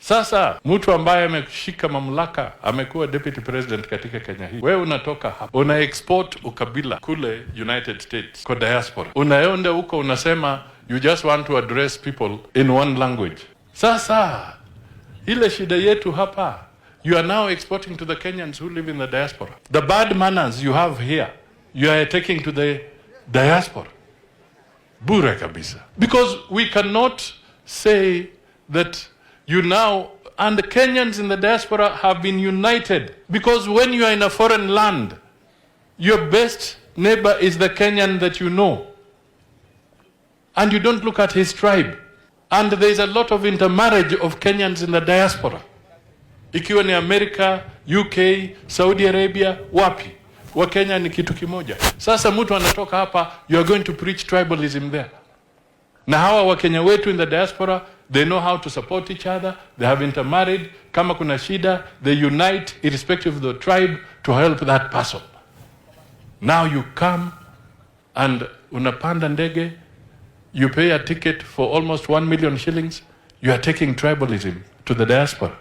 Sasa mtu ambaye ameshika mamlaka, amekuwa deputy president katika Kenya hii, wewe unatoka hapa una export ukabila kule United States kwa diaspora, unaenda huko unasema you just want to address people in one language. Sasa ile shida yetu hapa, you are now exporting to the Kenyans who live in the diaspora. The bad manners you have here, you are taking to the diaspora. Bure kabisa. Because we cannot say that you now, and the Kenyans in the diaspora have been united. Because when you are in a foreign land, your best neighbor is the Kenyan that you know. And you don't look at his tribe. And there is a lot of intermarriage of Kenyans in the diaspora. Ikiwa ni America, UK, Saudi Arabia, wapi? Wakenya ni kitu kimoja. Sasa mtu anatoka hapa, you are going to preach tribalism there. Na hawa Wakenya wetu in the diaspora, they know how to support each other, they have intermarried. Kama kuna shida, they unite irrespective of the tribe to help that person. Now you come and unapanda ndege, you pay a ticket for almost 1 million shillings, you are taking tribalism to the diaspora.